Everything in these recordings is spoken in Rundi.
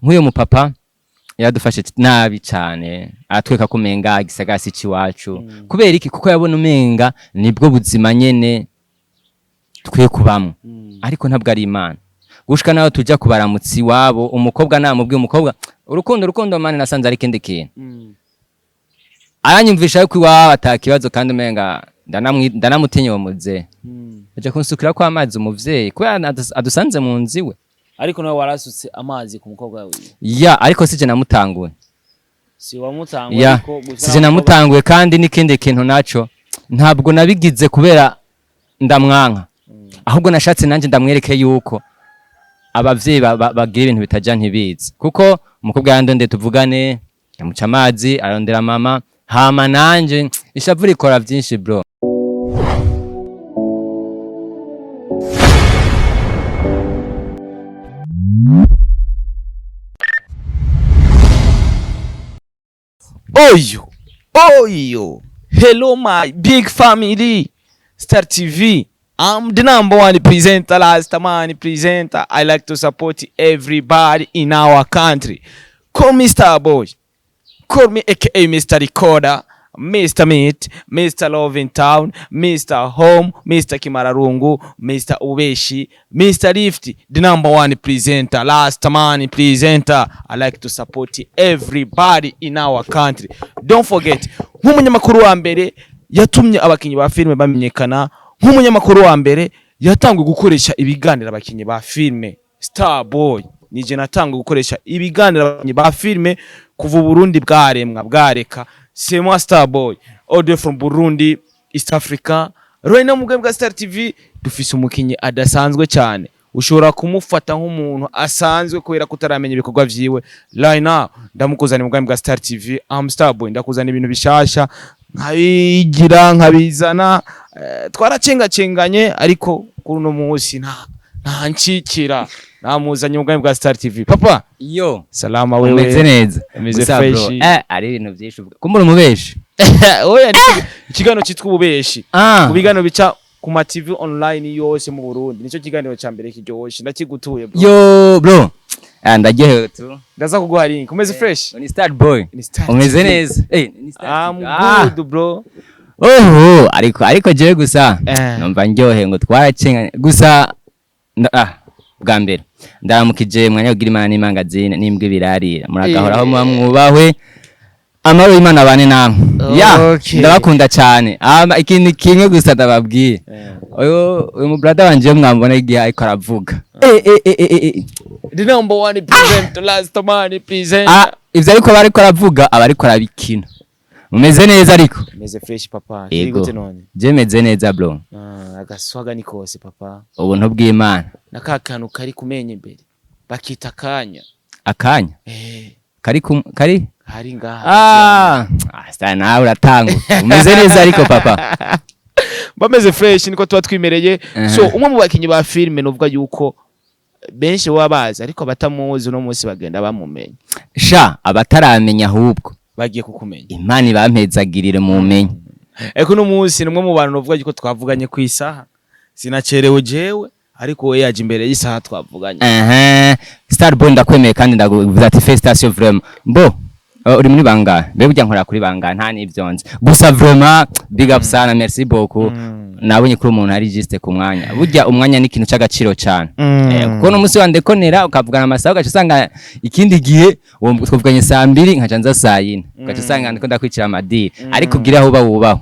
Nk'uyo mupapa yaradufashe nabi cane, aratwereka ko umenga igisagara si iciwacu. Kubera iki? Kuko yabona umenga nibwo buzima nyene tukwiye kubamwo, ariko ntabwo ari Imana. Gushika naho tuja kubaramutsa iwabo, umukobwa namubwiye, umukobwa urukundo, urukundo mani nasanze ari ikindi kintu. Aranyumvisha yuko iwabo ata kibazo, kandi umenga ndanamutinya uwo muzehe. Aja kunsukira ko amazi umuvyeyi kubera adusanze mu nzu iwe. Ariko nawe warasutse amazi ku mukobwa wiwe? Ya, ariko sije namutanguye. Si wamutanguye? Ya. Ariko gusa Sije namutanguye, kandi n'ikindi kintu naco, ntabwo nabigize kubera ndamwanka, ahubwo nashatse nanjye ndamwereke yuko abavyeyi bagira ibintu bitaja ntibizi, kuko umukobwa yandondeye tuvugane, yamuca amazi, arondera mama, hama nanje ishavu rikora vyinshi, bro. Oyo oyo, hello my big family, Star TV. I'm the number one presenter, last man presenter. I like to support everybody in our country. Call me Star Boy, call me aka Mr. Recorder, Mr. Meat, Mr. Love in Town, Mr. Home, Mr. Kimararungu, Mr. Ubeshi, Mr. Lift, the number one presenter, last man presenter. I like to support everybody in our country. Don't forget, nk'umunyamakuru wa mbere yatumye abakinyi ba filime bamenyekana, nk'umunyamakuru wa mbere yatanguye gukoresha ibiganiro abakinyi ba filime, Star Boy nije natanguye gukoresha ibiganiro abakinyi ba filime kuva Burundi bwaremwa bwareka. C'est moi Star Boy, all the way from Burundi, East Africa. Right now mu bwa Star TV dufise umukinyi adasanzwe cyane. Ushobora kumufata nk'umuntu asanzwe kubera ko utaramenya ibikorwa vyiwe. Right now ndamukuzana mu bwami bwa Star TV. I'm Star Boy, ndakuzana ibintu bishasha, nkabigira nkabizana. Twaracengacenganye, ariko kuri uno munsi nta ncikira, namuzanye mu bwami bwa Star TV. Papa. Yo. Salama wewe. Umeze neza? Umeze Gusa bro, fresh. Ari ibintu byinshi uvuga. Kumbura umubeshi. Oya, ni ikiganiro cyitwa Ububeshi. Ku biganiro bica ku ma TV online yose mu Burundi, nicyo kiganiro ca mbere kiryoshe. Ndakigutuye, bro. Yo bro, ndaryohewe tu. Ndaza kuguha link. Umeze fresh? Ni Star Boy. Ni Star Umeze TV. neza, ni Star I'm TV. Good, bro. Oho, ariko jewe gusa numva ndyohe ngo twaracenganye gusa. Bwa mbere ndaramukije mwanya kugira Imana n'imangazine n'imbwa ibirarira, muragahoraho, muba mwubahwe, amahoro y'Imana abane namwe ya. Ndabakunda cyane. Ama ikintu kimwe gusa ndababwiye, uyu mu brother wanje, iyo mwambona igihe ariko aravuga, eh. The number one present, last man present. Ivyo ariko aba ariko aravuga, aba ariko arabikina. Mumeze neza ariko? Meze fresh, papa. Kiri Yego. gute none? Je meze neza, bro. Agaswaga ni kose, papa. Ubuntu bw'Imana. Na ka kantu kari kumenya imbere bakita akanya. Akanya? Kari kari Hari ngaha. Sasa nawe uratanga. Umeze neza ariko, papa? Bameze fresh, niko tuba twimereye. So umwe mu bakinyi ba filime nuvuga yuko benshi baba bazi, ariko abatamuzi uno munsi bagenda bamumenya. Sha, abataramenya ahubwo Bagiye kukumenya. Imana ibampezagirire mumenye. Eko uno munsi ni umwe mu bantu nuvuga yuko twavuganye ku isaha, sinacerewe jewe, ariko we yaje imbere y'isaha twavuganye. Aha, Starboy, ndakwemeye kandi ndakuvuza ati félicitations vraiment. Mbo uri muri bangahe? Mbe burya nkora kuri bangahe? Nta n'ivyo nzi. Gusa vraiment big up sana, merci beaucoup. Nabonye ko umuntu ari juste ku mwanya. Burya umwanya ni ikintu c'agaciro cyane. Kuko no musi wandekonera ukavugana amasaha, ugaca usanga ikindi gihe uwo twavuganye saa 2, nkaca nza saa 4, ugaca usanga ndiko ndakwicira amadiri, ariko ugira aho uba wubaho.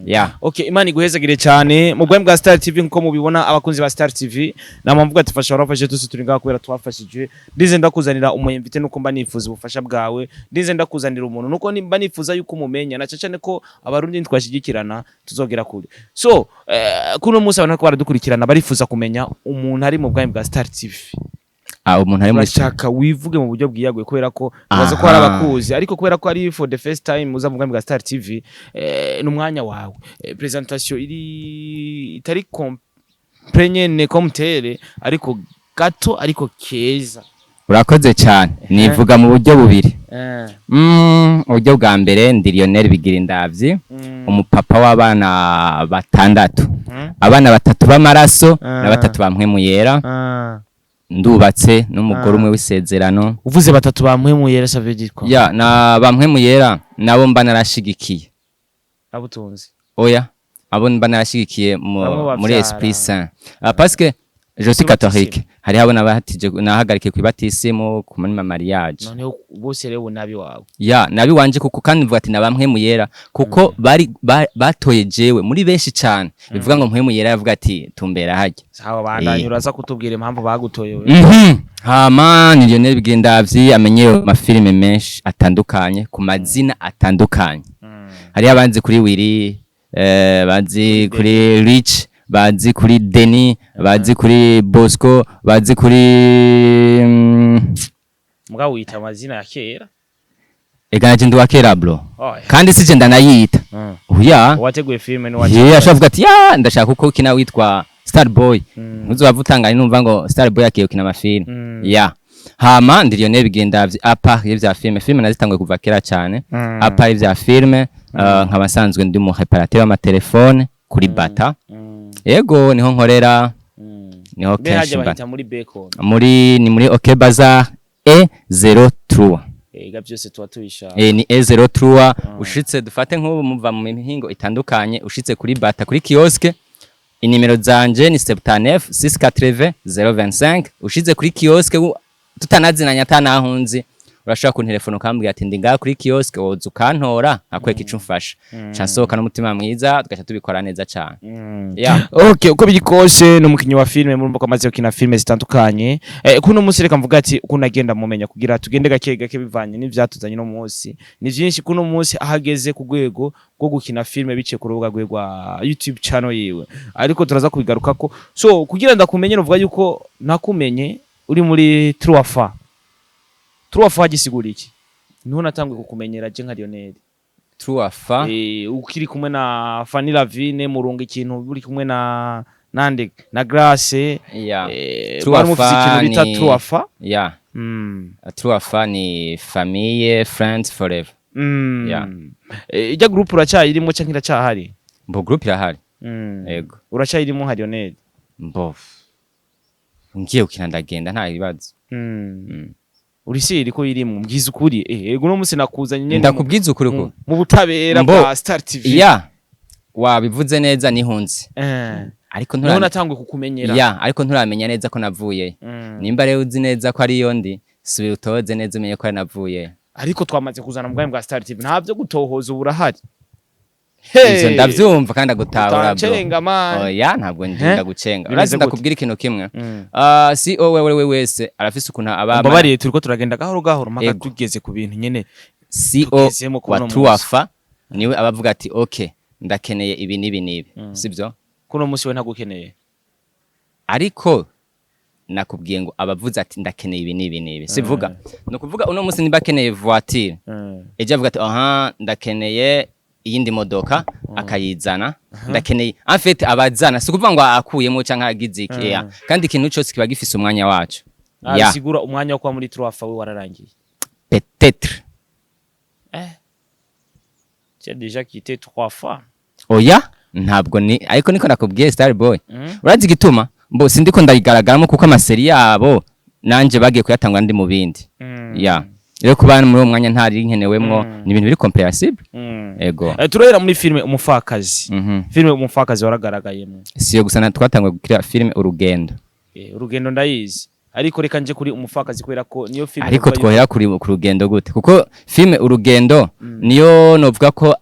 Yeah. Okay, Imana iguhezagire cyane mu bwami bwa Star TV. Nkuko mubibona, abakunzi ba Star TV, nama mvuga ati fasha warafashe, twese turi ngaha kubera twafashije. Ndize ndakuzanira umu invité nuko mba nifuza ubufasha bwawe, ndize ndakuzanira umuntu nuko mba nifuza yuko umumenya, na cyane ko Abarundi ntitwashigikirana tuzogera kure. So kuno munsi abantu bariko baradukurikirana barifuza kumenya umuntu ari mu bwami bwa Star TV. Umuntu ari muri Urashaka wivuge mu buryo bwiyaguye, kubera ko ubaza ko hari abakuzi, ariko kubera ko ari for the first time uza mu bwami bwa Star TV, ni umwanya wawe. Presentation iri itari complet nyene comme tere, ariko gato, ariko keza. Urakoze cyane. Nivuga mu buryo bubiri. Uburyo bwa mbere, ndi Lionel Bigira Indavyi, umupapa w'abana batandatu, abana batatu b'amaraso na batatu ba mpwemu yera. Ndubatse n'umugore Ah. umwe w'isezerano. Uvuze batatu ba Mpwemu Yera, ça veut dire quoi? Ya, na ba Mpwemu Yera nabo mba narashigikiye. Abutunzi? Oya, abo mba narashigikiye Bamwe muri bavyara. Esprit Saint. Ah, parce que je suis Kuri catholique, hariho abo nabahatije, nahagarikiye ku batisimu, ku ma mariage. Noneho bose rero nabi wawe? Ya, nabi wanje, kuko kandi mvuga ati na Mpwemu Yera kuko bari batoye jewe muri benshi cane, bivuga ngo Mpwemu Yera yavuga ati tumbera hajya. Sawa, bandanye, uraza kutubwira impamvu bagutoye wewe. Hama ni Lionel Bigendavyi, amenyewe amafilime menshi atandukanye ku mazina atandukanye. Hariho abanzi kuri Willy, bazi kuri Rich, bazi kuri Denis, bazi kuri Bosco, bazi kuri Mugabo wita amazina ya kera. Ega naje ndi wa kera, bro. Oh. Kandi sije ndanayita. Oya. Wateguye filime ni Yeah, ashobora kuvuga ati ya, ndashaka uko ukina witwa Star Boy. Ntuzova utanganye numva ngo Star Boy akiye gukina amafilme. Ya. Hama ndi Lionel Bigendavyi, à part y'ivya filme. Filme nazitanguye kuva kera cyane. À part y'ivya filme, nkaba nsanzwe ndi mu réparateur w'amatelefone kuri Bata. Yego, niho nkorera. Niho Mbe hajya kenshi mba. bahita muri Bacon? Muri ni muri OK Bazar E03. Ega byose tuba tubishaka. Ni E03. Ushitse, dufate nk'ubu muva mu mihingo itandukanye, ushitse kuri Bata kuri kiosque, inimero zanje ni 79 680 025. Ushitse kuri kiosque, tutanazinanye, atanahunzi, urashobora kuntelefona ukambwira ati ndi ngaha kuri kiosque, woza ukantora nkakwereka ico umfasha, nca nsohoka n'umutima mwiza, tugaca tubikora neza cane. Yeah. Okay, uko biri kose ni umukinnyi wa filime, murumva ko amaze gukina filime zitandukanye. Kuno munsi reka mvuga ati uko nagenda mumenya kugira tugende gake gake bivanye n'ivyatuzanye no munsi. Ni vyinshi. Kuno munsi ahageze ku rwego rwo gukina filime biciye ku rubuga rwe rwa YouTube channel yiwe. Ariko turaza kubigarukako. So kugira ndakumenye, novuga yuko nakumenye uri muri Trois fois. Trois fois gisigura iki? Niho natanguye kukumenyera je nka Lionel. Trois fois. Ukiri kumwe na Fanny Lavine murunga ikintu, uri kumwe na nande na Grace. Yeah. Trois Mwari mufise ikintu fois bita Trois fois. Yeah. Trois fois ni famille, friends forever. Yeah. Ijya groupe uracyayirimo canke iracyahari? Mbo groupe irahari. Yego. Uracyayirimo nka Lionel? Mbo ngiye gukina ndagenda, nta bibazo. Uri siri ko irimwo? Mbwiza ukuri. Ego, uno munsi nakuzanye nyene Ndakubwiza ukuri ko mu butabera bwa Star TV. Ya, wabivuze neza, nihunze. Ariko Niho natanguye kukumenyera. Ya, ariko nturamenya neza ko navuye. Nimba rero uzi neza ko ariyo ndi, subira utoze neza umenye ko ari navuye. Ariko twamaze kuzana mu bwami bwa Star TV, nta byo gutohoza, ubu urahari. Ivyo ndavyumva kandi agutahura, bro. Utancenga, man. Oya, ntabwo Eh? ndinda gucenga. Bimeze Urazi, gute? ndakubwira ikintu kimwe. Ah, si wowe wewe wese arafise ukuntu aba Mbabariye, turiko turagenda gahoro gahoro mpaka Ego. tugeze ku bintu nyene CEO tugezemo wa kuno munsi. Tuwafa niwe abavuga ati okay, ndakeneye ibi n'ibi n'ibi, sibyo? Kuno munsi we ntagukeneye. Ariko nakubwiye ngo abavuze ati ndakeneye ibi n'ibi n'ibi, sivuga ni ukuvuga uno munsi niba akeneye voiture, ejo avuga ati aha, ndakeneye iyindi modoka, akayizana. Ndakeneye, en fait abazana, si ukuvuga ngo akuyemo canke agize iki. Yeah. Kandi ikintu cyose kiba gifise umwanya waco. Ya. Bisigura umwanya wo kuba muri Trois fois we wararangiye. Peut-être. Tu as déjà quitté trois fois. Oya, ntabwo ni, ariko niko nakubwiye, Star Boy. Urazi igituma mbo sindiko ndayigaragaramo? Kuko amaseri yabo nanje bagiye kuyatangwa ndi mu bindi. Ya, rero kuba muri uwo mwanya ntari nkenewemwo, ni ibintu biri compréhensible. Ego. Turahera muri filime Umupfakazi. Filime Umupfakazi waragaragayemo. Siyo gusa, na twatanguye gukira filime Urugendo. Urugendo ndayizi, ariko reka nje kuri Umupfakazi kubera ko niyo filime Ariko uvuga. twohera kuri ku Rugendo gute? Kuko filime Urugendo niyo novuga ko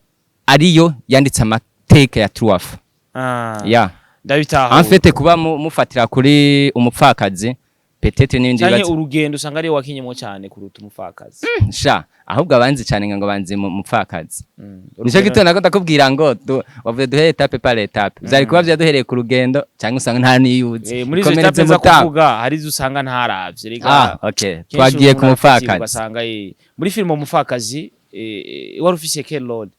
ariyo yanditse amateka ya Truaf. Ya. Ndabitahura. En fait kuba mufatira kuri Umupfakazi, peut-être n'ibindi Canke bibazo. Urugendo usanga ariyo wakinyemo cyane kuruta Umupfakazi. Sha, ahubwo abanzi cyane ngo banzi mu Mupfakazi. Nico Urugendo- gituma nako ndakubwira ngo wavuze duhere étape par étape, vyari kuba vyaduhereye ku Rugendo, cyangwa usanga nta niyuzi. Muri izo Komereze étape nza mutamu. kuvuga hari izo usanga ntaravye rega. Ah, okay. Kenshi Twagiye ku umuntu arafise, Mupfakazi. ugasanga muri filime Umupfakazi wari ufise quel rôle?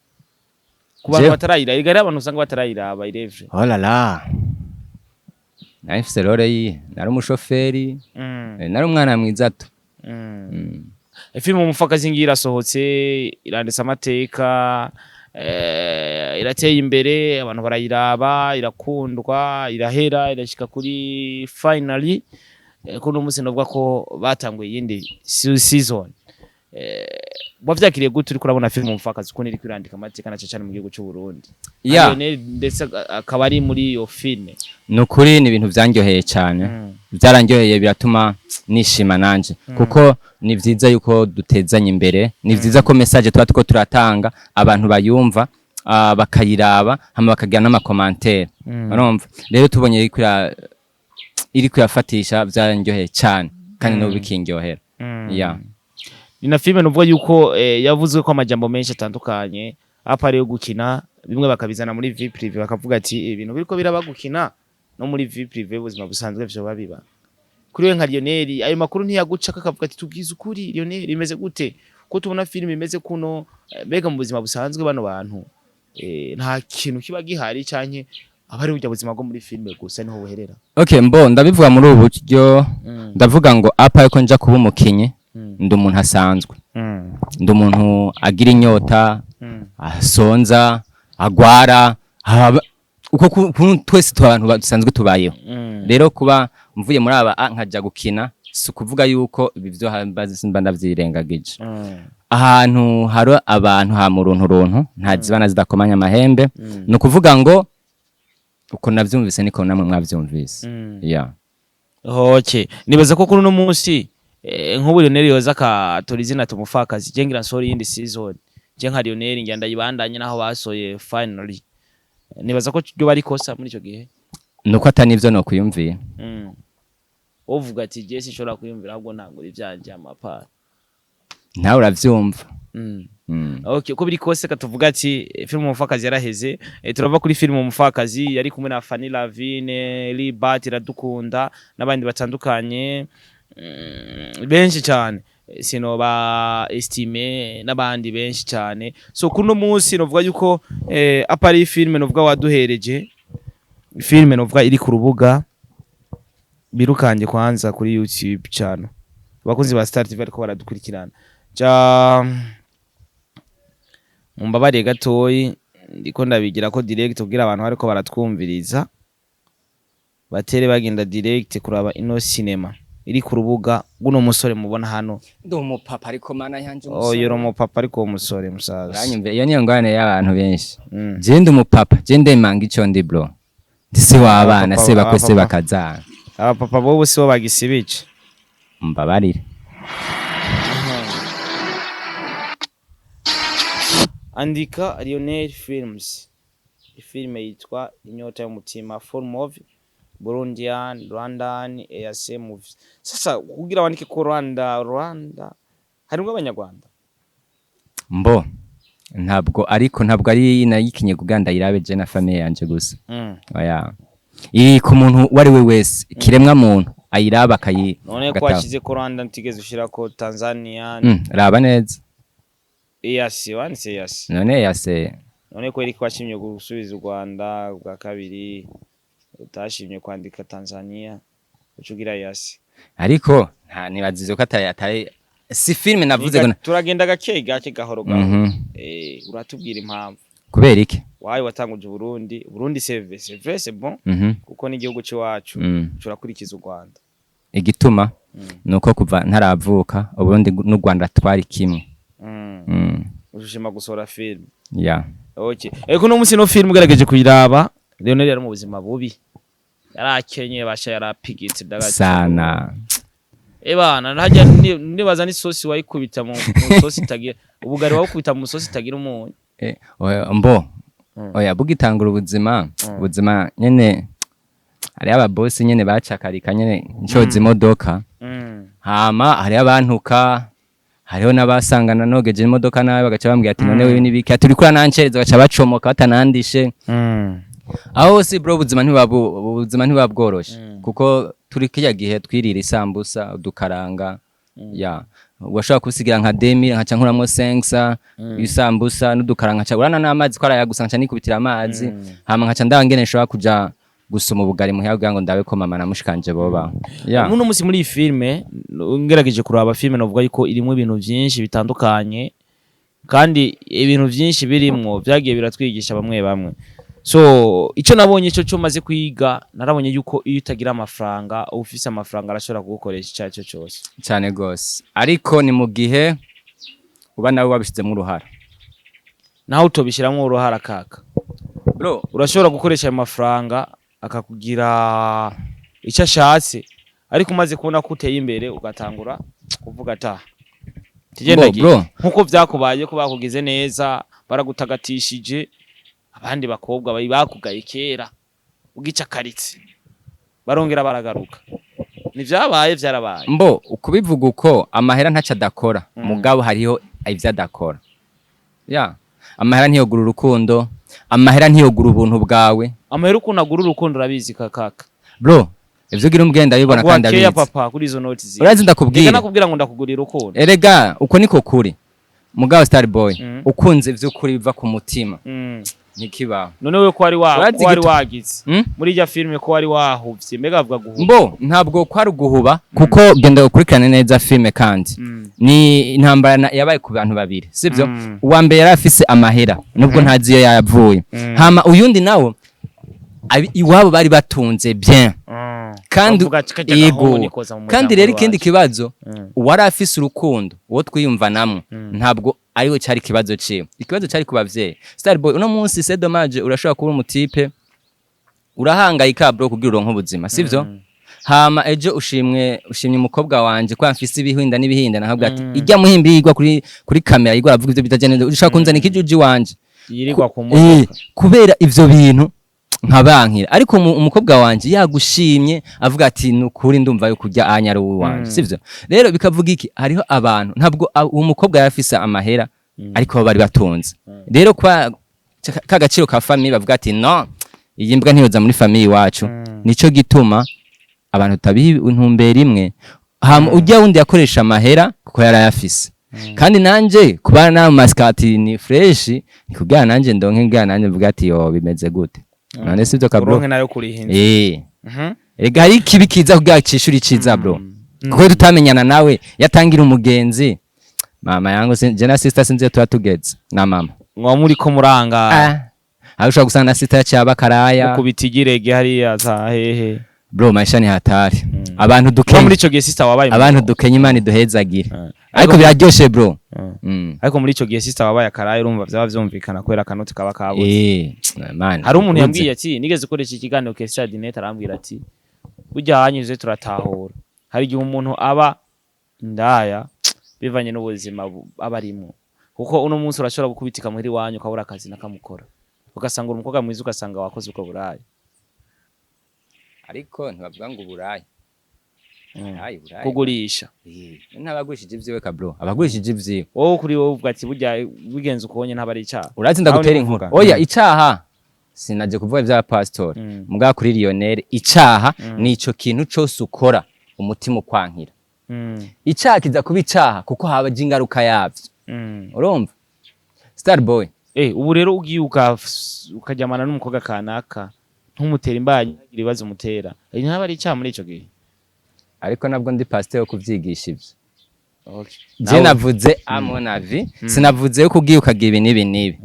Ku bantu Jewe? batarayiraba, erega hariho abantu usanga batarayiraba irevre. Oh là là, nari mfise rôle yihe? Nari umushoferi. Nari umwana mwiza tu. Filime Umupfakazi ngiyi irasohotse, iranditse amateka, irateye imbere, abantu barayiraba, irakundwa, irahera, irashika kuri finally. Ko uno munsi novuga ko batanguye iyindi season. Wavyakiriye gute uriko urabona filime Umupfakazi ukuntu iriko irandika amateka, na cane cane mu gihugu c'u Burundi? Lionel ndetse akaba ari muri iyo filime. Ni ukuri, ni ibintu vyandyoheye cyane, byarandyoheye, biratuma nishima nanje, kuko ni vyiza yuko dutezanya imbere. Ni vyiza ko message tuba tuko turatanga abantu bayumva, bakayiraba, hama bakagira n'ama commentaires. Urumva rero, tubonye iriko irafatisha, vyarandyoheye cyane kandi n'ubu bikindyohera, yeah. Ni na filime nuvuga yuko yavuzwe ko amajambo menshi atandukanye, à part yo gukina, bimwe bakabizana muri vie privée, bakavuga ati ibintu biriko biraba gukina no muri vie privée, ubuzima busanzwe vyoba biba. Kuri we nka Lionel, ayo makuru ntiyaguca, akavuga ati tubwize ukuri Lionel, imeze gute ko tubona filime imeze kuno? Mbega mu buzima busanzwe bano bantu nta kintu kiba gihari, canke aba ari burya buzima bwo muri filime gusa niho buherera? Okay, mbo ndabivuga muri ubu buryo. Ndavuga ngo à part yuko nja kuba umukinyi, ndi umuntu asanzwe, ndi umuntu agira inyota, asonza, agwara, uko twese tuba abantu dusanzwe tubayeho. Rero kuba mvuye muri aba nkaja gukina, si ukuvuga yuko ibi vyo mba ndavyirengagije. Ahantu hari abantu ha muruntu runtu, nta zibana zidakomanya amahembe. Ni ukuvuga ngo uko navyumvise niko namwe mwavyumvise, yeah. Okay, nibaza ko kuri uno munsi nk'ubu Lionel yoza akatora izina tumufakazi, je ngira nsohora iyindi season, je nka Lionel ngira ndayibandanye naho basoye finally. Nibaza ko ryo bari kosa muri ico gihe. Nuko atari nivyo nokwiyumvira. Uvuga ati je sinshobora kwiyumvira, ahubwo ntangura ivyanje amapara. Nawe uravyumva. Okay, uko biri kose katuvuga ati filime Umupfakazi yaraheze. Turava kuri filime Umupfakazi yari kumwe na Fanny Lavine, Libat Iradukunda n'abandi batandukanye, benshi cyane. Sinoba estime n'abandi benshi cyane. So kuno munsi novuga yuko à part filime novuga waduhereje, filime novuga iri ku rubuga birukanje kwanza kuri YouTube channel, abakunzi ba Star TV ariko baradukurikirana, ja mumbabariye gatoyi, ndiko ndabigira ko direct kugira abantu bariko baratwumviriza batere bagenda direct kuraba ino cinema iri ku rubuga guno musore mubona hano. Ndi umupapa, ariko mana yanje. Oh, yuri umupapa, ariko uwo musore musaza. Uranyumva, iyo niyo ngorane y'abantu benshi. Je ndi umupapa, je ndemanga ico ndi, bro, ndi se w'abana, Abapapa- se bakwe, se abapapa. bakazana. Abapapa bobo sibo bagisibije. Mbabarire. Andika Lionel Films, filime yitwa Inyota y'Umutima, full movie, Burundian, Rwandan, EAC movies. Sasa kugira wandike ko Rwanda, Rwanda harimwo Abanyarwanda. Mbo ntabwo, ariko ntabwo ari nayikinye kugira ndayirabe je na famille yanje gusa. Oya, iri ku muntu uwo ari we wese, kiremwa muntu ayiraba akayi. None ko agataha. washize ko Rwanda, ntigeze ushira ko Tanzania? Raba neza. EAC, wanditse EAC. None yase. None ko eriko washimye gusubiza u Rwanda bwa kabiri, utashimye kwandika Tanzania, uca ugira EAC. Ariko nta nibazize ko atari si filime navuze ngo Turagenda gake gake, gahoro gahoro. Uratubwira impamvu. Kubera iki? Wayi watanguje Burundi. Burundi c'est vrai, c'est vrai, c'est bon, kuko n'igihugu c'iwacu. Turakurikiza u Rwanda. Igituma nuko kuva ntaravuka, Uburundi n'u Rwanda twari kimwe. Ushima gusohora film. Yeah. Okay, eko no musi no film ugerageje kuyiraba, Lionel yari mu buzima bubi, yarakenye basha, yarapigitse ndagaca. Sana. Ebana ntajya nibaza n'isosi wayikubita mu sosi itagira ubugari, wawukubita mu sosi itagira umunyu. Oya, mbo oya, bugitangura ubuzima, ubuzima nyene hariho ababosi nyene bacakarika nyene nshoza imodoka. Hama hariho abantuka, hariho n'abasangana nogeje imodoka nabi, bagaca bambwira ati none wewe nibiki, ati uriko uranancereza, bagaca bacomoka batanandishe. Aho hose bro, ubuzima ntibuba bworoshe, kuko turi kirya gihe twirira isambusa, udukaranga, ya washobora kusigira nka 2000, nkaca nkuramwo 500, isambusa n'udukaranga, nkaca urana n'amazi ko arayagusa, nkaca nikubitira amazi, hama nkaca ndaba ngene nshobora kuja gusoma ubugari muhira kugira ngo ndabe ko mama na mushikanje boba, ya. Muno musi muri iyi filime, ngerageje kuraba filime, novuga yuko irimo ibintu byinshi bitandukanye, kandi ibintu byinshi birimwo byagiye biratwigisha bamwe bamwe. So icyo nabonye cyo maze kwiga, narabonye yuko iyo utagira amafaranga, ufise amafaranga arashobora kugukoresha icyo ari cyo cyose. Cyane gose, ariko ni mu gihe uba nawe wabishizemo uruhara. Naho utobishyiramo uruhara kaka, Bro, urashobora gukoresha ayo mafaranga akakugira icyo ashatse, ariko umaze kubona ko uteye imbere ugatangura kuvuga ata Bro, bro. nkuko vyakubaye ko bakugize neza, baragutagatishije, abandi bakobwa bari bakugaye kera ugica karitsi barongera baragaruka. Nivyabaye, vyarabaye. Mbo ukubivuga uko, amahera ntaco adakora. Mugabo hariho ivyo adakora. Ya, amahera ntiyogura urukundo, amahera ntiyogura ubuntu bwawe. Amahera ukuntu agura urukundo urabizi kakaka. Bro, ivyo ugira umbwira ndabibona Aguha kandi keya abizi. papa kuri izo noti ziwe. Urazi Reka ndakubwira. nakubwira ngo ndakugurira urukundo. Erega uko niko kuri. Mugabo Star Boy, ukunze vy'ukuri biva ku mutima, ntikibaho. None we ko wari wa Urazi ko wari wagize muri irya filime, ko wari wahuvye, mbega bavuga guhuba? Mbo ntabwo kwari uguhuba, kuko genda ukurikirane neza filime kandi ni intambara yabaye ku bantu babiri, sibyo? Uwa mbere yari afise amahera nubwo ntazi iyo yavuye. Hama uyundi nawo iwabo bari batunze bien. Kandi Bavuga ati, "Kajya gahungu yego nikoza mu kandi muryango rero ikindi wacu." kibazo, uwari afise urukundo, uwo twiyumvanamwo, ntabwo ariwe cyari ikibazo ciwe, ikibazo cyari ku bavyeyi. Starboy, uno munsi c'est dommage, urashobora kuba umutipe urahangayika bro kugira uronke ubuzima, sivyo? Hama ejo ushimwe ushimye umukobwa wanje ko amfise ibihinda n'ibihinda, nakabwira ati ijya muhimbi yigwa kuri kamera yigwa aravuga ivyo bitajya neza, ushaka kunzana ikijuji wanje yirirwa ku modoka. Kubera ivyo bintu nkabankira, ariko umukobwa wanje yagushimye avuga ati nukuri ndumva yuko urya anya ari uwanje. Sivyo? Rero bikavuga iki? Hariho abantu ntabwo uwo mukobwa yari afise amahera, ariko bo bari batunze. Rero kwa ka gaciro ka famille bavuga ati no, iyi mbwa ntiyoza muri famille iwacu. Nico gituma abantu tabiha intumbero imwe. Hama ujya wundi yakoresha amahera kuko yari ayafise, kandi nanje kubana na maskati ni fresh, ni kugira nanje ndonke, ngira nanje mvuga ati yo bimeze gute none, sivyo ka bro? Uronke nayo kuriha inzu. Erega hari ikibi kiza kugira cishura iciza bro, kuko tutamenyana nawe yatangira umugenzi mama yangu je na sister sinzi iyo tuba tugeze na mama. Mwa muri ko muranga. Ah, aho ushobora gusanga na sister yaciye aba karaya. Ukubita igirege hariya za hehe. Bro, maisha ni hatari. Abantu Kuba dukenye muri ico gihe sister wabaye abantu dukenye, Imana iduhezagire. Ariko biraryoshe bro. Ariko muri ico gihe sister wabaye akaraye, urumva vyaba vyumvikana kubera akanoti kaba kabuze. Man, Hari umuntu ubuze. yambwiye ati nigeze gukoresha ikiganiro Kesa Dinette, arambwira ati burya hanyuze turatahura, hari igihe umuntu aba indaya bivanye n'ubuzima aba arimwo, kuko uno munsi urashobora gukubitika muhira iwanyu ukabura akazi nakamukora, ugasanga uri umukobwa mwiza, ugasanga wakoze ubwo buraya. Ariko ntibavuga ngo uburaya. Buraya, buraya. Kugurisha. Ntabagurishije ivyiwe ka bro, abagurishije ivyiwe. Wowe kuri wowe uvuga ati burya bigenze ukubonye ntaba ari icaha. Urazi Aho ndagutera ni inkuru. kuvuga. Oya, icaha sinaje kuvuga ivya pastor. Mugabo kuri Lionel icaha nico kintu cose ukora umutima ukwankira. Icaha kiza kuba icaha kuko haba ingaruka yavyo. Urumva Starboy? Ubu rero ugiye ukajyamana n'umukobwa kanaka, ntumutere imbanyi, ntagire ibibazo umutera, ntaba ari icaha muri ico gihe. Ariko nabwo ndi pasteur wo kuvyigisha ivyo. Je navuze à mon avis, sinavuze yuko ugiye ukagira ibi n'ibi n'ibi.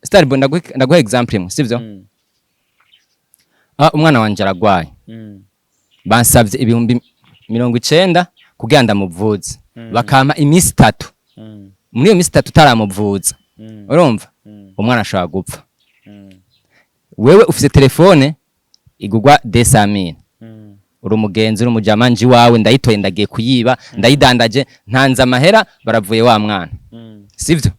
Starboy, ndaguha example imwe, sivyo? Ah, umwana wanje aragwaye. Bansavye 90,000 kugira ndamuvuze, bakampa iminsi 3. Muri iyo minsi 3 utaramuvuza, urumva, umwana ashobora gupfa. Wewe ufise telefone igurwa 200,000. Uri umugenzi, uri umujama, nji wawe ndayitoye, ndagiye kuyiba, ndayidandaje, ntanze amahera, baravuye wa mwana. Sivyo?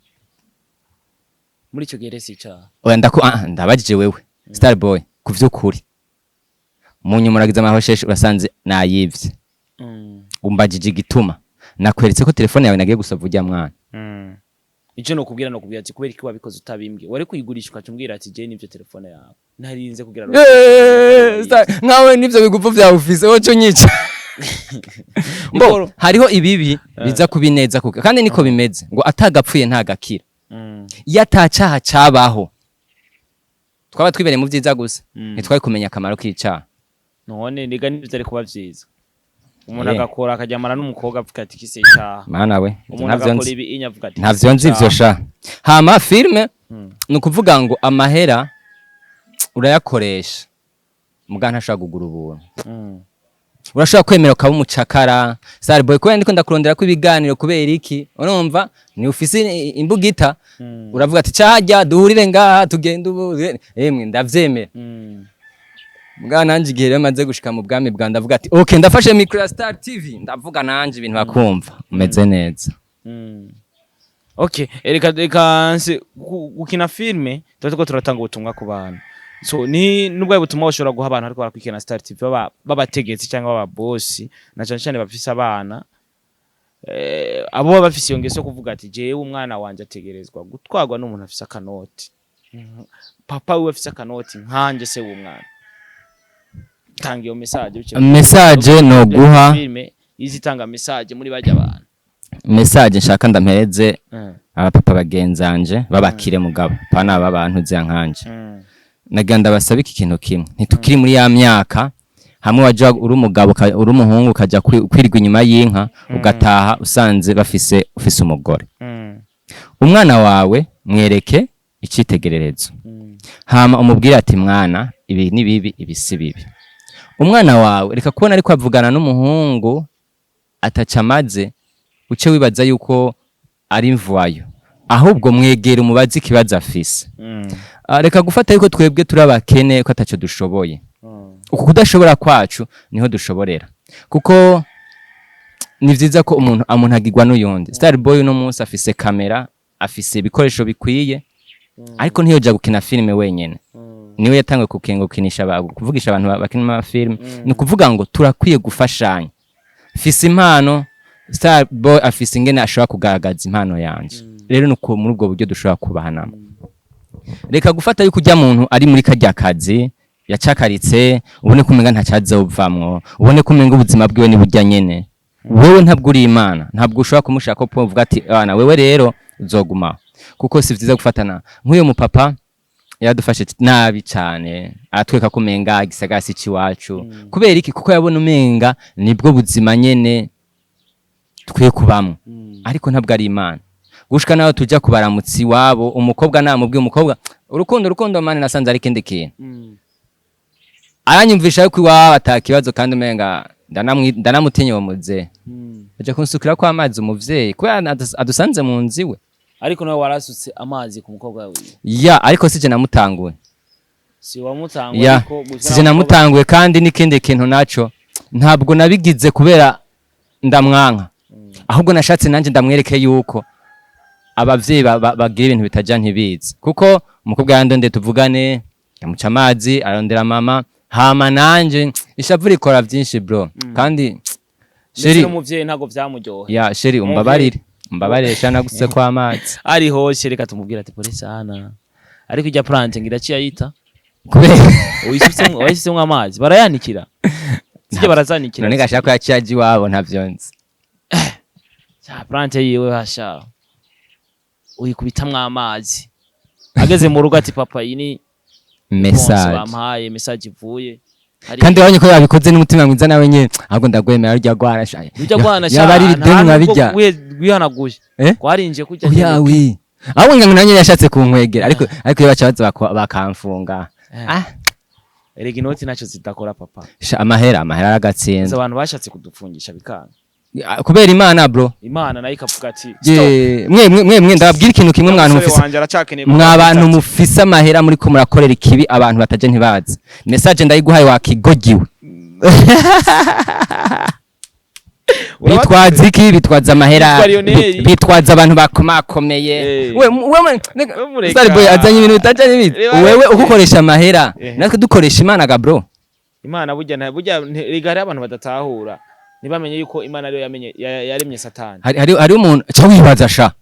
Muri ico gihe rero si icaha. Oya, ndaku ndabajije wewe Starboy, ku vy'ukuri, mu nyuma uragize amahosheshe, urasanze nayivye. Umbajije igituma nakweretse ko telefone yawe nagiye gusova urya mwana. Ico nokubwira, nokubwira ati kubera iki wabikoze utabimbwiye? Wari kuyigurisha ukaca umbwira ati je nivyo telefone yawe narinze kugira Nkawe nivyo bigufu vyawe ufise wowe unyica. Mbo hariho ibibi biza kubineza kuko kandi niko bimeze ngo atagapfuye ntagakira. Iyo atacaha cabaho twaba twibereye mu vyiza gusa, ntitwari kumenya akamaro k'icaha. None niga nivyo vyari kuba vyiza umuntu agakora akajyamana n'umukobwa avuga ati kise icaha. Mana we, Umuntu ntavyo agakora nzi. ibi inya avuga ati Ntavyo nzi ivyo sha. Hama filme, ni ukuvuga ngo amahera Urayakoresha, muga ntashobora kugura ubuntu. Urashobora kwemera ukaba umucakara, Starboy, kubera ndiko ndakurondera ko ibiganiro. Kubera iki? Urumva ni ufise imbugita, uravuga ati cahajya duhurire ngaha, tugende ubu. Emwe, ndavyemera. Muga nanje igihe rero maze gushika mu bwami bwa, ndavuga ati okay, ndafashe micro ya Star TV, ndavuga nanje ibintu bakumva umeze neza. Okay, reka nse gukina filme, tuba turiko turatanga ubutumwa ku bantu. So ni nubwo butumwa ushobora guha abantu ariko barakurikirana Star TV, baba babategetsi cyangwa baba boss, na cyane cyane bafise abana, abo baba bafise iyo ngeso yo kuvuga ati jewe umwana wanje ategerezwa gutwarwa n'umuntu afise akanoti. Papa wiwe afise akanoti nkanje se w'umwana. Tanga iyo message biciye Message no guha filme izi, tanga message muri bajya abantu. Message nshaka ndampereze abapapa bagenzanje babakire, mugabo pana aba bantu zya nkanje, nagira ndabasaba iki kintu kimwe: ntitukiri muri ya myaka hamwe waja uri umugabo uri umuhungu ukaja kwirirwa inyuma y'inka, ugataha usanze bafise ufise umugore. Umwana wawe mwereke icitegererezo, hama umubwire ati mwana, ibi ni bibi, ibi si bibi. Umwana wawe reka kubona ariko avugana n'umuhungu ataca amaze, uce wibaza yuko ari imvayo, ahubwo mwegera umubaze ikibazo afise. Reka gufata yuko twebwe turi abakene, ko ataco dushoboye. Uku kudashobora kwacu niho dushoborera, kuko ni vyiza ko umuntu agirwa n'uyundi. Star Boy uno munsi afise kamera, afise ibikoresho bikwiye, ariko ntiyoja gukina filime wenyene. Niwe yatanguye kukenga gukinisha kuvugisha abantu bakina amafilime. Ni ukuvuga ngo turakwiye gufashanya. Fise impano, Star Boy afise ingene ashobora kugaragaza impano yanje. Rero nuko muri ubwo buryo dushobora kubahanamo. Reka gufata yuko ujya muntu ari muri karya kazi yacakaritse, ubone ko umenga ntacazovamwo, ubone ko umenga ubuzima bwiwe ni burya nyene. Wewe ntabwo uri Imana, ntabwo ushobora kumushaka ko uvuga ati bana wewe rero uzogumaho, kuko si vyiza gufatana nk'uyo mupapa. Yaradufashe nabi cane, aratwereka ko umenga gisagara si iwacu. Kubera iki? Kuko yabona umenga nibwo buzima nyene tukwiye kubamwo, ariko ntabwo ari Imana. Gushika naho tuja kubaramutsa iwabo, umukobwa namubwiye umukobwa urukundo, urukundo mani nasanze ari ikindi kintu. Aranyumvisha yuko iwabo ata kibazo, kandi umenga ndanamutinya uwo muzehe, aja kunsukira ko amazi umuvyeyi kubera adusanze mu nzu iwe. Ariko nawe warasutse amazi ku mukobwa wiwe? Ya, ariko sije namutanguye. Si wamutanguye? Ya. Ariko gusa Sije namutanguye. Kandi n'ikindi kintu naco, ntabwo nabigize kubera ndamwanka, ahubwo nashatse nanjye ndamwereke yuko abavyeyi bagira ibintu bitaja ntibizi, kuko umukobwa yandonde tuvugane, yamuca amazi, arondera mama, hama nanje ishavu rikora vyinshi, bro, kandi Ndetse chéri n'umuvyeyi ntabwo vyamuryoheye. Ya chéri, umbabarire, umbabarire sha, naguse kwa amazi. Ari hose, reka tumubwire ati pole sana, ariko ijya plante ngira aciye ayita. Kubera Wayisutsemo amazi, barayanikira sijya barazanikira. None gashaka ko yaciye aja iwabo, ntavyo nzi. Cha plante yiwe hasha uyikubitamwo amazi, ageze mu rugo ati papa, iyi ni Message bampaye, message ivuye. Kandi wabonye ko yabikoze n'umutima mwiza nawe nyene, ahubwo ndagwemera rujya rwana sha. Rujya rwana sha. Yaba ari ideni nkabijya. Wihanaguye. Eh? Kwarinje kujya. Oya wi, ahubwo ngira ngo nanjye yashatse kunkwegera, ariko iyo baca baza bakamfunga. Ah. Erega inoti ntacyo zidakora, papa. Sha, amahera, amahera Izo aragatsinda. abantu bashatse kudufungisha bikanga. Ah, kubera Imana, bro. Imana nayo ikavuga ati stop. Ye, mwe mwe mwe mwe, ndababwira ikintu kimwe, mwantu Umusore mufise wanje aracakeneye. Mwa bantu mufise amahera, muri ko murakorera ikibi abantu bataje ntibazi. Message ndayiguhaye, wakigogiwe. Bitwaza iki? Bitwaza amahera. Bitwa Lionel. Bitwaza abantu bakomakomeye. Eh. We we We mureka. Star Boy azanye ibintu bitaje n'ibizi. Reba, wewe reba. ugukoresha amahera, Eh. natwe dukoresha Imana ga, bro. Imana burya burya rega hariho abantu badatahura, ntibamenye yuko Imana ariyo yamenye yaremye Satani. Hari umuntu ca wibaza sha.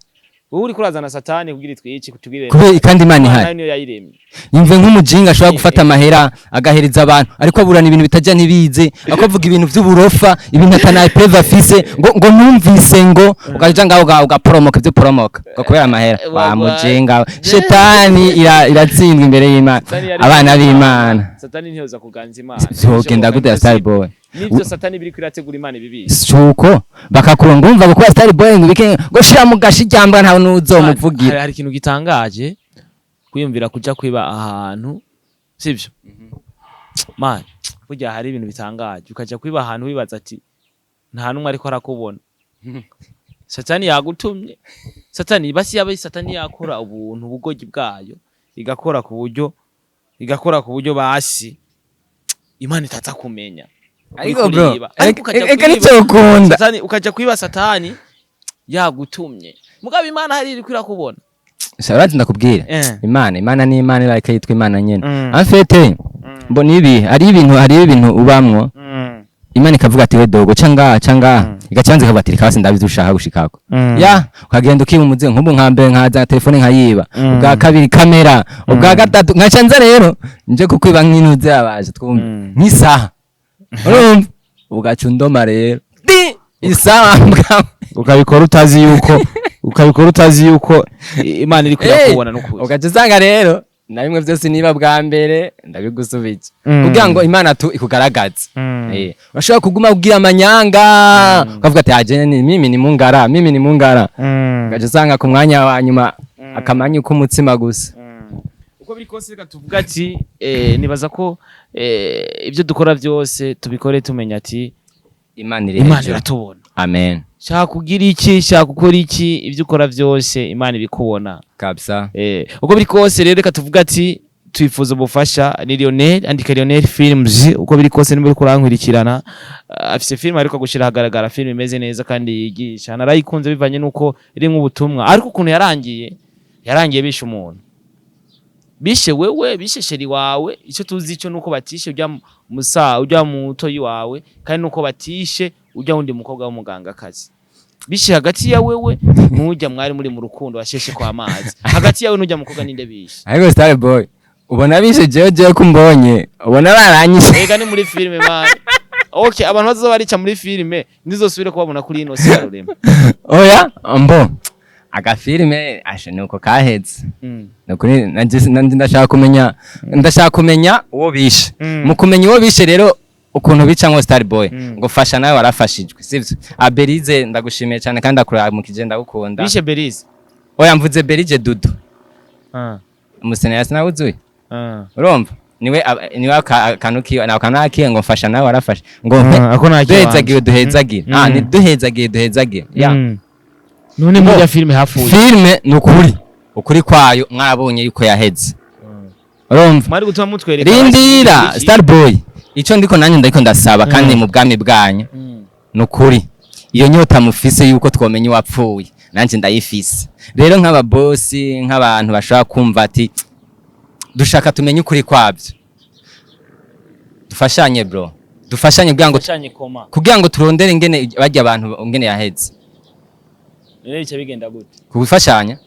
Wowe uriko urazana Satani kugira itwice kutubwire. Kubera kandi Imana Imana ihari. niyo yayiremye. Yumve nk'umujinga ashobora gufata amahera agahereza abantu, ariko aburana ibintu bitajya ntibize, akavuga ibintu vy'uburofa, ibintu atana preuve afise, ngo numvise ngo ukaja ngaho ugaporomoka ivyo poromoka ngo kubera amahera. Wa mujinga we. Shetani iratsindwa imbere y'Imana. Satani yaremye Abana Imana. b'Imana. Satani ntiyoza kuganza Imana. Vyogenda gute ya Star Boy? Nivyo Satani biriko irategura, Imana ibibizi. Suko bakakuronga, umva ngo kuba Star Boy ngo bike ngo shira mu gashi ryambwa, ntawe nuzomuvugira. Hari ikintu gitangaje kwiyumvira kuja kwiba ahantu. Sivyo man? Burya hari ibintu bitangaje, ukaja kwiba ahantu wibaza ati nta numwe ariko arakubona. Satani yagutumye. Satani basi, yaba satani yakora ubuntu, ubugoryi bwayo igakora ku buryo basi Imana itaza kumenya. Ariko bro, kuriba. Ariko ukaja eka kwiba. nicyo ukunda. Satani, ukaja kwiba, satani yagutumye, mugabo Imana hari iriko irakubona. Urazi, ndakubwira, Imana ni Imana, irareka yitwa Imana nyene. En fait, mbona ibi hari ibintu ubamwo, Imana ikavuga ati: "We dogo, ca ngaha, ca ngaha." Igacanza ikavuga ati: "Reka basi, ndabizi ushaka gushikako." Ya, ukagenda ukiba umuzigo. Nk'ubu nka mbere nkaza telefone nkayiba, ubwa kabiri kamera, ubwa gatatu nkaca nza rero nje kukwiba nk'intuze yabaje twumve nk'isaha, urumva ugaca undoma rero di isaha mbwa. Ukabikora utazi yuko Imana iriko irakubona n'ukuri. Ugaca usanga rero na bimwe byose niba bwa mbere ndabigusubije kugira ngo Imana tu ikugaragaze. Urashobora kuguma ubwira amanyanga, ukavuga ati: "Aje ni mimi ni mungara, mimi ni mungara." Ugaca usanga ku mwanya wa nyuma akamanyu k'umutsima gusa. Uko biri kose, reka tuvuga ati nibaza ko ibyo dukora byose tubikore tumenya ati Imana iri Imana hejuru. iratubona. Amen. Shaka kugira iki, shaka gukora iki, ibyo ukora byose Imana ibikubona. Kabisa. Uko biri kose rero, reka tuvuga ati twifuza ubufasha. Ni Lionel, andika Lionel Films. Uko biri kose nimba uriko urankurikirana, afise film ariko gushira ahagaragara, film imeze neza kandi yigisha. Narayikunze bivanye nuko irimwo ubutumwa, ariko ukuntu yarangiye, yarangiye bishe umuntu, bishe wewe, bishe chéri wawe. Icyo tuzi cyo nuko batishe ujya musa, ujya mutoyi wawe, kandi nuko batishe ujya wundi mukobwa w'umugangakazi. Bishe hagati ya wewe n'ujya mwari muri mu rukundo washeshe kwa amazi. Hagati yawe n'ujya mukobwa, ninde bishe? Ariko Star Boy, ubona bishe jewe? Jewe ko umbonye, ubona baranyishe? Ega ni muri filime man. Okay, abantu bazoba barica muri filime ntizosubire kubabona kuri ino si ya rurema. Oya, mbo agafilime ashe nuko kahetse. Nukuri nanje ndashaka kumenya uwo bishe. Mu kumenya uwo bishe rero, ukuntu bica ngo Star Boy, ngo fasha nawe warafashijwe, sivyo? Aberize, ndagushimiye cyane kandi akuramukije, ndagukunda. Bishe Berize? Oya, mvuze Berije Dudu. Umusenera sinawuzuye. Urumva niwe akantu kiwe na akantu kiwe ngo mfasha nawe warafashe ngo Ako nta duhezagiwe, duhezagiwe. Ni duhezagiye, duhezagiye ya. None muri ya filime hafuye? Filime ni ukuri, ukuri kwayo mwarabonye yuko yaheze, urumva? Mwari gutuma mutwereka. Rindira, Star Boy, ico ndiko nanjye ndiko ndasaba kandi mu bwami bwanyu, ni ukuri iyo nyota mufise yuko twomenya uwapfuye, nanjye ndayifise. Rero nk'ababosi, nk'abantu bashobora kumva ati dushaka tumenye ukuri kwabyo, dufashanye bro, dufashanye kugira ngo Wacanye koma. kugira ngo turondere ingene bajya abantu ingene yaheze. None bica bigenda gute? Kugufashanya.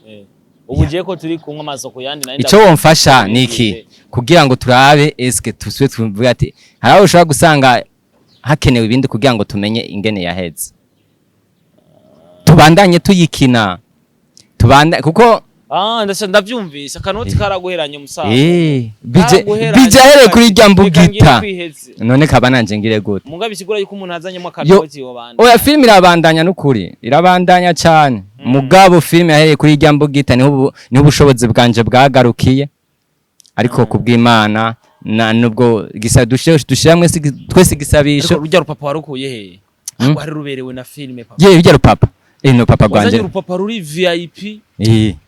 Ubu ugiye ko turi kunywa amaso ku yandi nari. Ico womfasha ni iki? Kugira ngo turabe eske tusube tuvuge ati hari aho ushobora gusanga hakenewe ibindi kugira ngo tumenye ingene yaheze, tubandanye tuyikina, tubanda kuko Ah, ndetse ndavyumvise akanoti karaguheranye musaza. Bije. Karaguheranye, Bije ahereye kuri rya reka ngire mbugita. kwiheze. None kaba nanje ngire gute? Mugabe bisigura yuko umuntu azanyemo akanoti yobanda. Oya, filime irabandanya, n'ukuri irabandanya cyane. Mugabo filime yahereye kuri rya mbugita, niho ubushobozi bwanje bwagarukiye, ariko kubw'Imana na nubwo gisa dushiramwe twese igisabisho. Ariko rujya rupapa warukuye he? Rwari ruberewe na filime, papa. Ye, rujya rupapa, no papa Wazanye gwanje. urupapa ruri VIP.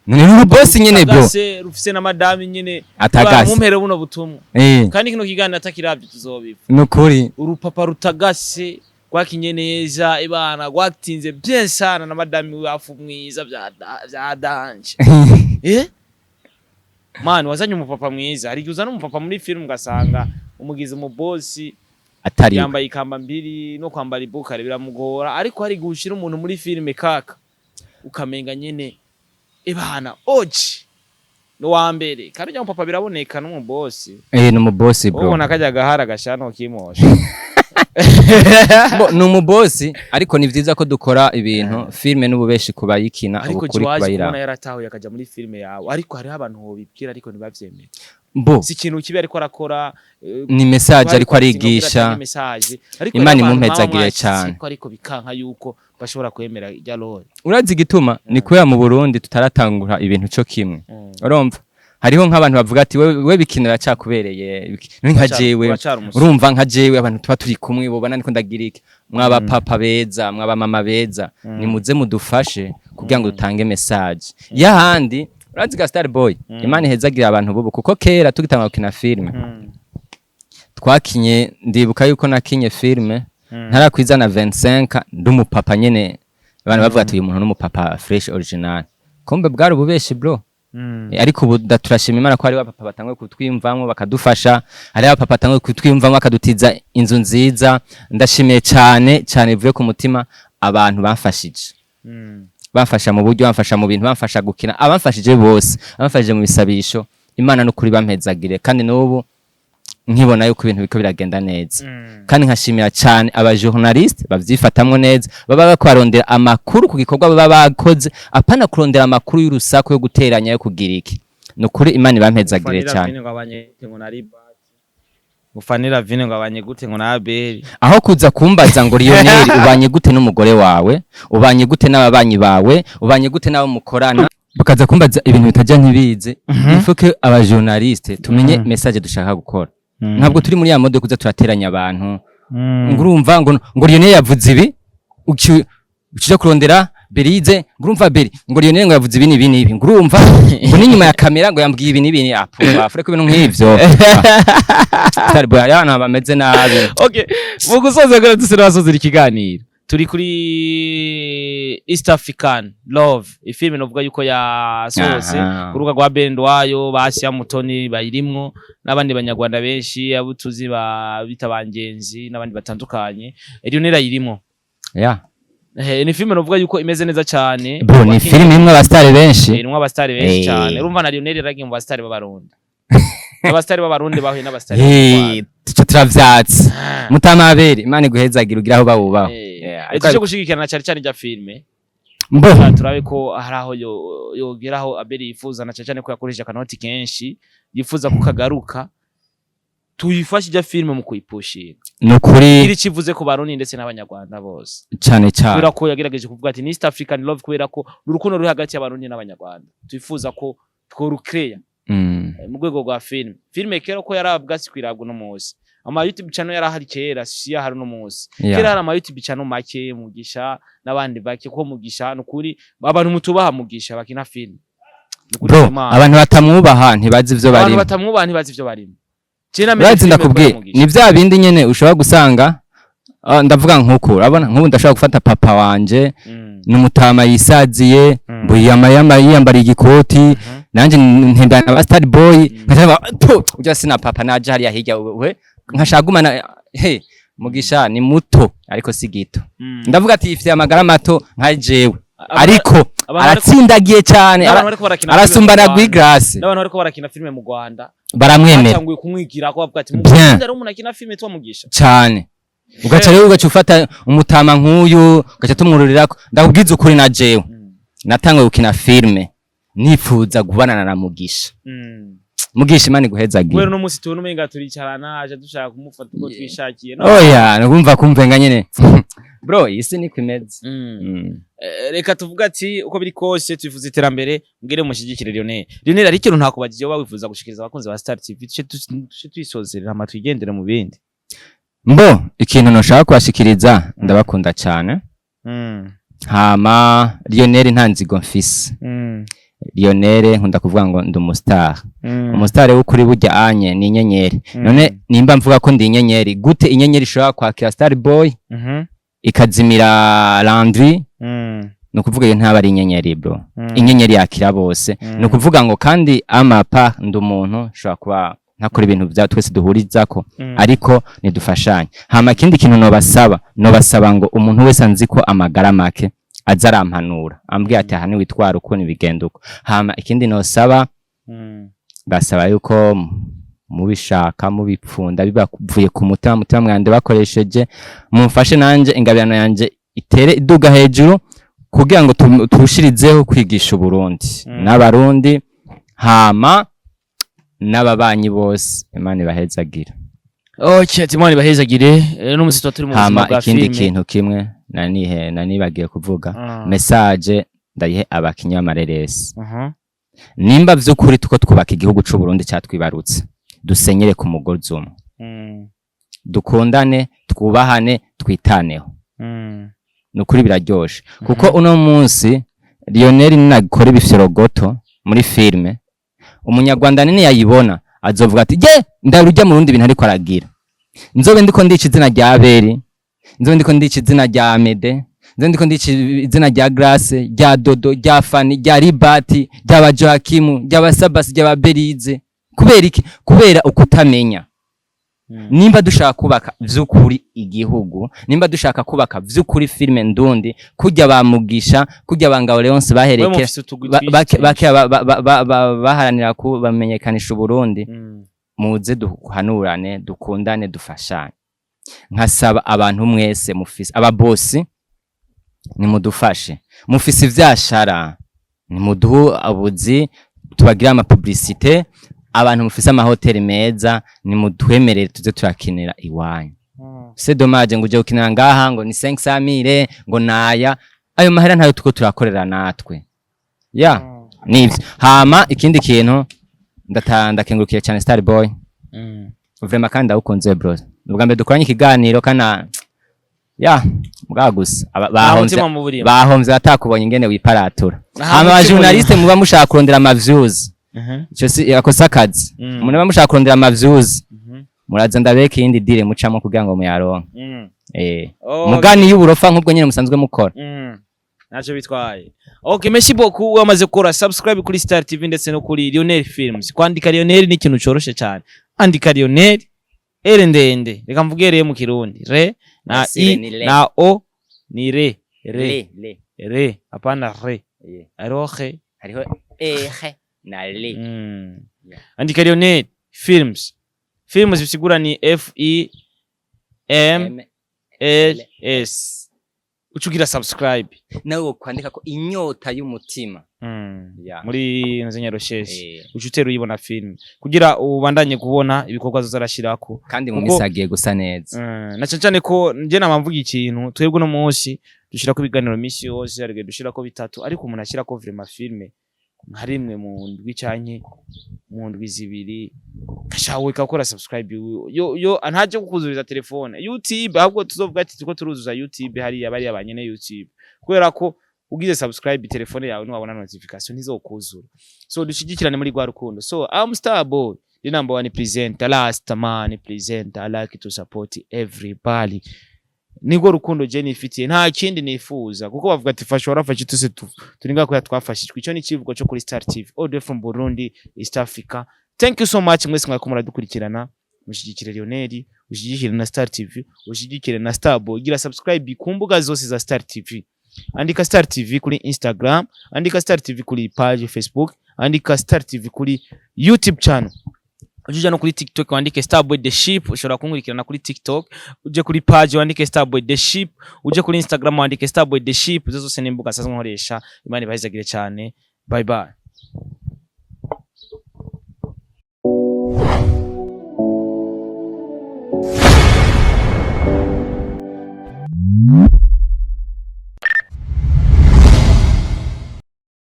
None ni boss nyene bro. Rutagase, rufise na madame nyene. Atagase. Mumpere buno butumwa. Kandi kino kiganiro atakiravye tuzobiva. Nukuri. Urupapa rutagase, rwakinye neza ibana, rwatinze bien sana na madame wafu mwiza vya danger. Man, wazanye umupapa mwiza. Hari igihe uzana umupapa muri film ugasanga umugize umubosi Atari yambaye ikamba mbiri no kwambara ibukare biramugora, ariko hari igihe ushira umuntu muri filime kaka ukamenga nyene ibana oji no wa mbere, kandi ujya mupapa biraboneka n'umubosi. Ni umubosi bro. Ubona kajya gahara gashano kimosha. Bo, ni umubosi, ariko ni vyiza ko dukora ibintu filime n'ububeshi kubayikina. Ariko ubukuri jiwaje kubayira. kubona yaratahuye akaja muri filime yawe, ariko hariho abantu bobibwira ariko ntibavyemere. Bo. Si ikintu kibi ariko arakora. Ni message ariko arigisha. Message ariko Imana hariho abantu imumpezagire mwaba mwashitse cane. ko ariko bikanka yuko bashobora kwemera irya role. Urazi igituma? Ni kubera mu Burundi tutaratangura ibintu co kimwe, urumva? Hariho nk'abantu bavuga ati we bikina biracakubereye, none nka jewe, Uracyari umusore. Urumva, nka jewe abantu tuba turi kumwe bobona niko ndagira iki. Mwaba papa beza, mwaba mama beza, nimuze mudufashe kugira ngo dutange message y'ahandi. Urazi ga Star Boy, Imana ihezagira abantu bubu, kuko kera tugitanga gukina filme, twakinye, ndibuka yuko nakinye filme ntarakwiza na 25, ndi umupapa nyene, abantu bavuga ati uyu muntu n'umupapa fresh original. Kumbe bwari ububeshi, bro. Ariko ubu turashima Imana ko hari abapapa batanguye kutwiyumvamwo bakadufasha, hari abapapa batanguye kutwiyumvamwo bakadutiza inzu nziza. Ndashimiye cyane cyane bivuye ku mutima abantu bamfashije, bamfasha mu buryo, bamfasha mu bintu, bamfasha gukina, abamfashije bose, abamfashije mu bisabisho. Imana n'ukuri bampezagire, kandi n'ubu nkibona yuko ibintu biriko biragenda neza. Kandi nkashimira cyane aba journaliste bavyifatamwo neza, baba barondera amakuru ku gikorwa baba bakoze, apana kurondera amakuru y'urusaku, yo guteranya, yo kugira iki. Nukuri Imana ibampezagire cyane. Ngo abanye ngo nari Mufanira Vine ngo abanye gute ngo na Abeli? Aho kuza kumbaza ngo Lionel ubanye gute n'umugore wawe, ubanye gute n'ababanyi bawe, ubanye gute n'abo mukorana, bakaza kumbaza ibintu bitajya ntibize. Il faut que aba journaliste tumenye message dushaka gukora. Ntabwo turi muri ya mode kuza turateranya abantu, ngo urumva ngo Lionel yavuze ibi, ucija kurondera Berize, ngo urumva Beri, ngo Lionel ngo yavuze ibi n'ibi n'ibi, ngo urumva ngo n'inyuma ya kamera ngo yambwiye ibi n'ibi. Apo afureka ibintu nk'ivyo. Star Boy, hariho abantu bameze nabi. Okay, mu gusoza kare duse n'abasozera ikiganiro, turi kuri East African Love, ifilme novuga yuko yasohotse ku rubuga rwa Bendwayo, Basia Mutoni bayirimwo n'abandi banyarwanda benshi abo tuzi ba bita bangenzi n'abandi batandukanye. Lionel ayirimwo. Ni filme novuga yuko imeze neza cyane. Bro, ni filime imwe abasitari benshi. Irimwo abasitari benshi cyane. Urumva na Lionel yaragiye mu basitari b'Abarundi, abasitari b'Abarundi bahuye n'abasitari Eh, tuca turavyatse. Mutamabere, Imana iguhezagira, ugira aho bawubaho. Yeah, ariko Tuje gushigikirana cyane cyane rya filme. Mbo Turabe ko hari aho yogeraho Abeli yifuza, na cyane cyane ko yakoresheje akanoti kenshi, yifuza ko kagaruka. Tuyifashe ijya filme mu kuyipushinga, nukuri iri kivuze ku Barundi ndetse n'Abanyarwanda bose, cyane cyane, kubera ko yagerageje kuvuga ati ni East African Love, kubera ko ni urukundo ruri hagati y'Abarundi n'Abanyarwanda twifuza ko tworucreya mu rwego rwa filme. Filme kera ko yarabwa si kwirabwa uno munsi. Ama YouTube channel yarahari kera, si yahari uno munsi. Kera hari ama YouTube channel make, Mugisha n'abandi bake, ko Mugisha nukuri abantu mutubaha Mugisha bakina filme. Nukuri Bro, Imana. abantu batamwubaha ntibazi ivyo Abantu barimo. batamwubaha ntibazi ivyo barimo. Je namenye Urazi, filme ndakubwiye, kubera Mugisha. Ni vya bindi nyene ushobora gusanga, ndavuga nk'uku, urabona nk'ubu ndashobora gufata papa wanje, n'umutama yisaziye, mbo yiyambariye igikoti, nanje ntembana na Star Boy, nkaca ujya sina papa naje hariya hirya, we nkashaka gumana he. Mugisha ni muto ariko si gito. Ndavuga ati yifitiye amagara mato nka jewe, ariko aratsindagiye cyane, N'abantu bariko barakina filime arasumbana mu Rwanda. Rwigrasi. N'abantu bariko barakina filime mu Rwanda baramwemera. Batanguye kumwigira ko bavuga ati mu Bien. Rwanda hari umuntu akina filime yitwa Mugisha. Cyane. Ugaca rero ugaca ufata umutama nk'uyu, ugaca tumwururirako. Ndakubwiza ukuri, na jewe natanguye gukina filime nifuza gubanana na Mugisha. Mugisha, Imana iguhezagiye. Kubera uno munsi tubona umenga turicarana, aje dushaka kumufata uko twishakiye, no? Oya, nukumva kumvenga nyene, bro, iyi si niko imeze. Reka tuvuga ati uko biri kose twifuza iterambere, mbwire mushyigikire Lionel. Lionel, hari ikintu ntakubagije wowe wifuza gushikiriza abakunzi ba Star TV, tuce tuyisozerera hama twigendere mu bindi? Mbo ikintu noshaka kubashikiriza, ndabakunda cyane. Hama Lionel nta nzigo mfise. Lionel nkunda kuvuga ngo ndi umustar, umustar w'ukuri burya anye ni inyenyeri. None nimba mvuga ko ndi inyenyeri, gute inyenyeri ishobora kwakira Star Boy ikazimira Landry? Ni ukuvuga iyo ntaba ari inyenyeri, bro. Inyenyeri yakira bose. Ni ukuvuga ngo kandi amapa ndi umuntu nshobora kuba ntakora ibintu bya twese duhurizako, ariko nidufashanye. Hama ikindi kintu nobasaba ngo umuntu wese anzi ko amagara make aza arampanura, ambwiye ati aha niwitwara uko nibigenda uko. Hama ikindi nosaba, basaba yuko mubishaka, mubipfunda, bibavuye ku mutima, mutima mwande bakoresheje, mumfashe nanje ingabirano yanje itere iduga hejuru kugira ngo turushirizeho kwigisha Uburundi n'Abarundi, hama n'ababanyi bose. Imana ibahezagira. Okay, Timoni bahezagire. No musi tuba turi mu buzima Hama bwa ikindi filime. kintu kimwe nanibagiye kuvuga, message ndayihe abakinyi b'amareresi. Nimba vy'ukuri tuko twubaka igihugu c'u Burundi catwibarutse, dusenyere ku mugozi umwe, dukundane, twubahane, twitaneho. Ni ukuri biraryoshe, kuko uno munsi Lionel ninakora ibifyorogoto muri filme, Umunyarwanda nini yayibona azovuga ati: "Je ndarujya mu rundi bintu ariko aragira." Nzobe ndiko ndica izina rya Abeli, nzobe ndiko ndica izina rya Amede, nzobe ndiko ndica izina rya Grace, rya Dodo, rya Fani, rya Ribati, rya ba Joakimu, rya ba Sabasi, rya ba Berize. Kubera iki? Kubera ukutamenya. Nimba dushaka kubaka vy'ukuri igihugu, nimba dushaka kubaka vy'ukuri filme ndundi, kurya ba Mugisha, kurya ba Ngabo Leonce Wewe baherekera mufise utugwi twinshi bake twinshi. Bake baharanira ku bamenyekanisha Uburundi. Muze duhanurane, dukundane, dufashanye. Nkasaba abantu mwese mufise ababosi, nimudufashe. Mufise ivyashara, nimuduhe abuzi tubagire ama publicité. Abantu mufise amahoteli meza, nimutwemerere tuze turakinira iwanyu. C'est dommage ngo uje gukinira ngaha ngo ni 500 mille, ngo naya ayo mahera ntayo tuko turakorera natwe ya nivyo. Hama ikindi kintu, ndakengurukiye cyane Star Boy. Vraiment, kandi ndawukunze, bro. Ubwa mbere dukoranye ikiganiro kana ya bwa gusa Nta bahomvye mutima muburimo. Bahomvye atakubonye ingene wiparatura. Nta Hama mutima. aba journaliste muba mushaka kurondera ama views, ico si ako si akazi. Muba mushaka kurondera ama views, muraza ndabeka iyindi deal mucamo kugira ngo muyaronke. Mugani y'uburofa nk'ubwo nyene musanzwe mukora. Ntacyo bitwaye. Okay, merci beaucoup. Wamaze gukora subscribe kuri Star TV ndetse no kuri Lionel Films. Kwandika Lionel ni ikintu coroshe cyane. Andika Lionel, R ndende, reka mvuge re mu Kirundi, re na Si re i ni le. Na o ni re re. Le. Re, hapana re. Arohe. Hariho ere na le. Yeah. Andika Lionel Films. Films bisigura ni F I M L S, ucugira subscribe. Nawe wokwandika ko Inyota y'Umutima. Yeah. Muri nzenya recherche, uca utera uyibona film kugira ubandanye kubona ibikorwa zozarashirako. Kandi mu Kuko minsi hagiye gusa neza. Na cane cane ko nje nama mvuga ikintu, twebwe uno munsi dushirako ibiganiro misi yose, hari igihe dushirako bitatu, ariko umuntu ashirako vraiment filme nka rimwe mu ndwi canke mu ndwi 2, gashawe kakora subscribe yo yo ntaje kukuzuriza telefone YouTube, ahubwo tuzovuga ati turiko turuzuza YouTube hariya bariya banyene YouTube, kubera ko ugize subscribe telefone yawe niwabona notification ntizokuzura. So dushigikirane muri rwa rukundo. So I'm Star Boy, the number one presenter, last man presenter. I like to support everybody. Nibwo rukundo je nifitiye, nta kindi nifuza, kuko bavuga ati fasha warafashe tuse turi ngaho kubera twafashijwe. Icyo ni ikivugo cyo kuri Star TV all the way from Burundi, East Africa. Thank you so much mwese mwako muradukurikirana. Mushyigikire Lionel, ushyigikire na Star TV, ushyigikire na Star Boy. Gira subscribe ku mbuga zose za Star TV. Andika Star TV kuri Instagram, andika Star TV kuri page Facebook, andika Star TV kuri YouTube channel, uje no kuri TikTok wandike Starboy the Ship. Ushobora kunkurikirana kuri TikTok, uje kuri page wandike Starboy the Ship, uje kuri Instagram wandike Starboy the Ship. Izo zose ni imbuga nsanzwe nkoresha. Imana ibahezagire cyane. Bye bye.